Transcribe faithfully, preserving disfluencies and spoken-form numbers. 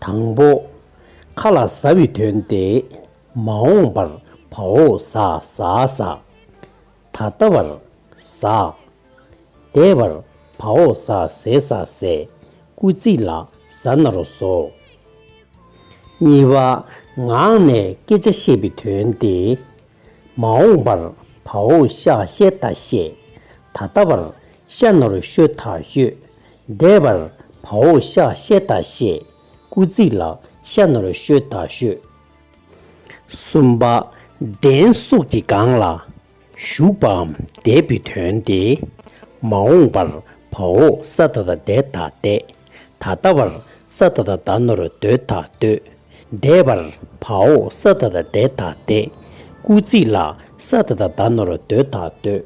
དང་པོ། ཁ་ལ་ཟ་བའི་དོན་ཏེ། མ་འོངས་པར་བ་འོག་ཟ་ཟ་ཟ། ད་ལྟ་བར་ཟ། འདས་པར་བ་འོག་ཟ་ཟེ་ཟ་ཟེ། སྐུལ་ཚིག་ལ་ཟ་ན་རོ་ཟོ། གཉིས་པ། ངག་ནས་སྐད་ཆ་བཤད་པའི་དོན་ཏེ། མ་འོངས་པར་བ་འོག་ཤ་ཤེ་ད་ཤེ། ད་ལྟ་བར་ཤ་ན་རོ་ཤོ་ད་ཤོད། འདས་པར་བ་འོག་ཤ་ཤེ་ད་ཤེ། སྐུལ་ཚིག་ལ་ཤ་ན་རོ་ཤོ་ད་ཤོད། གསུམ་པ། གདན་སོགས་ཀྱི་སྒང་ལ་བཞུགས་པའམ་བསྡད་པའི་དོན་ཏེ། མ་འོངས་པར་བ་འོག་ས་ད་བཏགས་སྡ་ད་བསྡད། ད་ལྟ་བར་ས་ད་བཏགས་སྡ་ན་རོ་སྡོ་ད་སྡོད། འདས་པར་བ་འོག་ས་ད་བཏགས་སྡེ་ད་སྡེ། སྐུལ་ཚིག་ལ་ས་ད་བཏགས་སྡ་ན་རོ་སྡོ་ད་སྡོད།